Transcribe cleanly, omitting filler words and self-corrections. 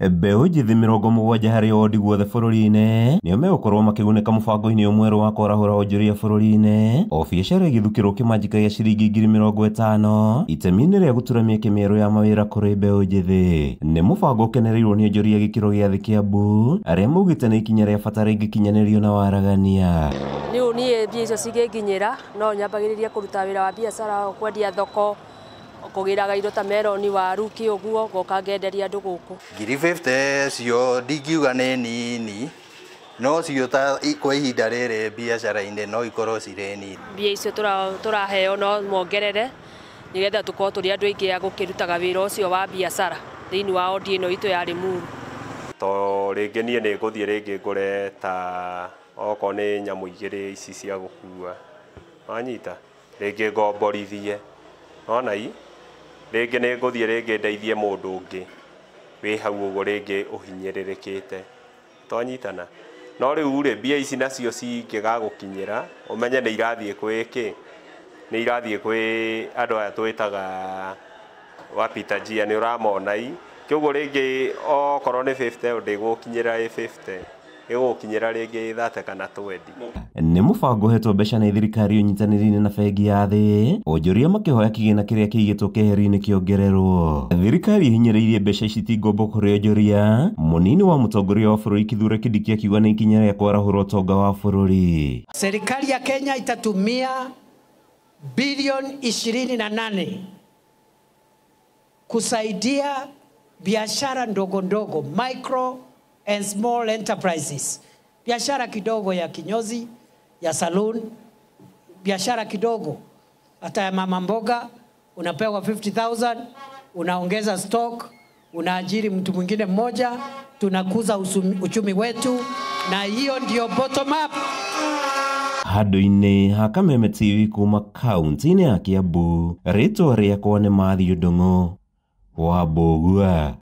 Mbeũ njĩthĩ 70 harĩ wondi guothe bũrũri-inĩ nĩo megũkorwo makĩgunĩka mũbango-inĩ ũyũ mwerũ wa kwarahũra wonjoria bũrũri-inĩ o biacara ĩgĩthukĩrwo kĩmanjĩka gĩa ciringi 50,000 itemi-inĩ rĩa gũtura mĩeke mĩerũ ya mawĩra kũrĩ mbeũ njĩthĩ. Nĩ mũbango ũkenereirwo nĩ onjoria gĩkĩro gĩa thĩ Kĩambu arĩa maugĩte nĩ ikinya rĩa bata rĩngĩkinyanĩrio na waragania. Rĩu niĩ mbia icio cingĩnginyĩra no nyambagĩrĩrie kũruta wĩra wa biacara, kwendia thoko, kũgĩraga indo ta meroni, waru, kĩ ũguo, ngoka ngenderia andũ gũkũ. 50,000 cio ndingiuga nĩ nini, no cio ta kwa ihinda rĩrĩ biacara-inĩ no ikorwo cirĩ nini. Mbia icio tũraheo no mongerere nĩgetha tũkorwo tũrĩ andũ aingĩ a gũkĩrutaga wĩra ũcio wa biacara thĩinĩ wa wondi ĩno itũ ya Limuru. To rĩngĩ niĩ nĩ ngũthiĩ rĩngĩ ngũre ta okorwo nĩ nyamũ igĩrĩ ici cia gũkua, wanyita, rĩngĩ ngomborithie, wona i rĩngĩ nĩ ngũthiĩ rĩngĩ ndeithie mũndũ ũngĩ wĩ hau ũguo rĩngĩ ũhinyĩrĩrĩkĩte, twanyitana. No rĩu rĩ mbia ici nacio cingĩgagũkinyĩra ũmenye nĩ irathiĩ kwĩ kĩ, nĩ irathiĩ kwĩ andũ aya twĩtaga wapita njia, nĩ ũramona i kĩoguo rĩngĩ okorwo nĩ 50 ndĩgũkinyĩra ĩ 50, ĩgũkinyĩra rĩngĩ 30 kana 20. Nĩ mũbango ũhetwo mbeca nĩ thirikari ũnyitanĩri-inĩ na bengi ya thĩ, onjoria makĩhoya kĩgĩna kĩrĩa kĩigĩtwo keheri-inĩ kĩongererwo. Thirikari ĩhinyĩrĩirie mbeca ici ti ngombo kũrĩ onjoria. Mũnini wa mũtongoria wa bũrũri Kithure Kindiki akiuga nĩ ikinya rĩa kwarahũra ũtonga wa bũrũri. Serikali ya Kenya itatumia bilioni 28 kusaidia biashara ndogo ndogo, micro and small enterprises. Biashara kidogo ya kinyozi, ya saloon, biashara kidogo hata ya mama mboga, unapewa 50,000, unaongeza stock, unaajiri mtu mwingine mmoja, tunakuza uchumi wetu, na hiyo ndio bottom up. Handũ-inĩ ha Kameme TV kuma kaunti-inĩ ya Kiambu, rĩtwa rĩakwa nĩ Matthew Ndung'u wa Mbũgua.